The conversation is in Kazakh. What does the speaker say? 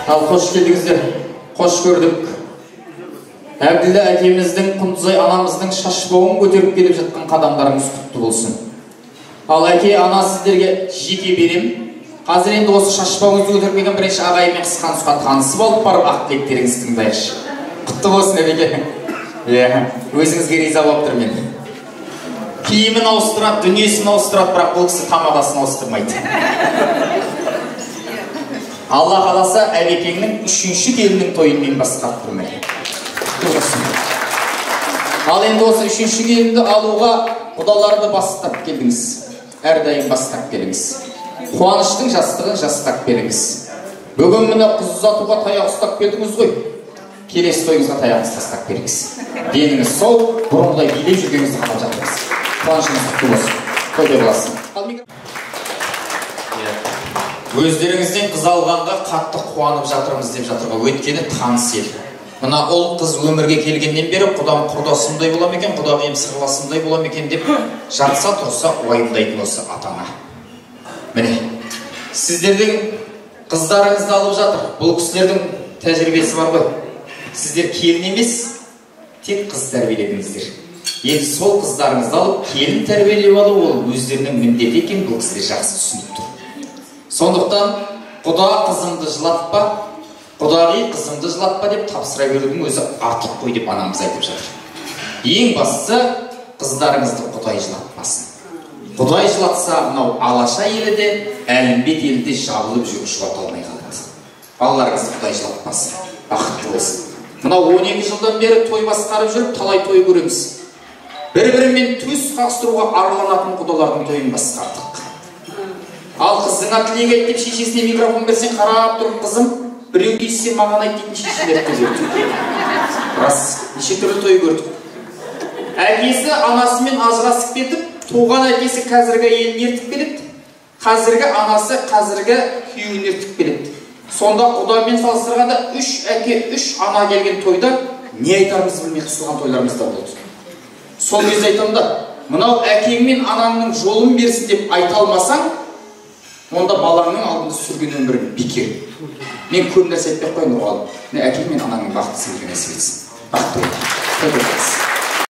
Ал қош келдіңіздер, қош көрдік. Әбділда әкеміздің, Құндызай анамыздың шашбауын көтеріп келіп жатқан қадамдарыңыз құтты болсын. Ал әке, ана сіздерге жеке берем. Қазір енді осы шашбауыңызды көтеріп келген бірінші ағайынмен қысқа нұсқа танысып алып барып ақ тілектеріңізді тыңдайықшы. Құтты болсын, әбеке. Иә, өзіңізге риза болып тұрмын мен. Киімін ауыстырады, дүниесін ауыстырады, бірақ бұл кісі тамадасын ауыстырмайды. Алла қаласа, әбекеңнің үшінші келіннің тойын мен басқарып тұрмын. Ал енді осы үшінші келінді алуға құдаларды бастап келдіңіз. Әрдайым бастап келіңіз. Қуаныштың жастығын жастап келіңіз. Бүгін міне қыз ұзатуға таяқ ұстап келдіңіз ғой. Келесі тойыңызға таяғыңызды тастап беріңіз. Деніңіз сау, бұрынғыдай билеп жүргеніңізді қалап жатырмыз. Қуанышыңыз құтты болсын. Той болсын. Өздеріңізден қыз алғанға қатты қуанып жатырмыз деп жатыр ғой. Өйткені таныс ел. Мына ұл қыз өмірге келгеннен бері құдам құрдасымдай бола ма екен, құдағиым сырласымдай бола ма екен деп жатса тұрса уайымдайтын осы ата-ана. Міне, сіздердің қыздарыңызды алып жатыр. Бұл кісілердің тәжірибесі бар ғой. Сіздер келін емес, тек қыз тәрбиеледіңіздер. Енді сол қыздарыңызды алып, келін тәрбиелеп алу ол өздерінің міндеті екен, бұл кісілер жақсы түсініп тұр. Сондықтан құда қызымды жылатпа, құдағи қызымды жылатпа деп тапсыра берудің өзі артық қой деп анамыз айтып жатыр. Ең бастысы қыздарыңызды Құдай жылатпасын. Құдай жылатса, мынау Алаша елі де, Әлімбет елі де жабылып жүріп жылата алмай қалады. Балаларыңызды Құдай жылатпасын, бақытты болсын. Мынау 12 жылдан бері той басқарып жүріп, талай той көреміз. Бір-бірімен төс қағыстыруға арланатын құдалардың тойын басқардық. Ал қызыңа тілек айт деп шешесіне микрофон берсең, қарап тұрып, қызым, біреу тиіссе маған айт дейтін шешелерді көрдік. Рас, неше түрлі той көрдік. Әкесі анасымен ажырасып кетіп, туған әкесі қазіргі әйелін ертіп келеді, қазіргі анасы қазіргі күйеуін ертіп келеді. Сонда құдамен салыстырғанда үш әке, үш ана келген тойда не айтарымызды білмей қысылған тойларымыз да болды. Сол кезде айтамын да, мынау әкең мен анаңның жолын берсін деп айта алмасаң, онда балаңның алдында сүрген өмірің бекер. Мен көп нәрсе айтпай ақ қояйын, Нұрғалым. Міне әкең мен анаңның бақытты сендерге нәсіп етсін. Бақытты бол.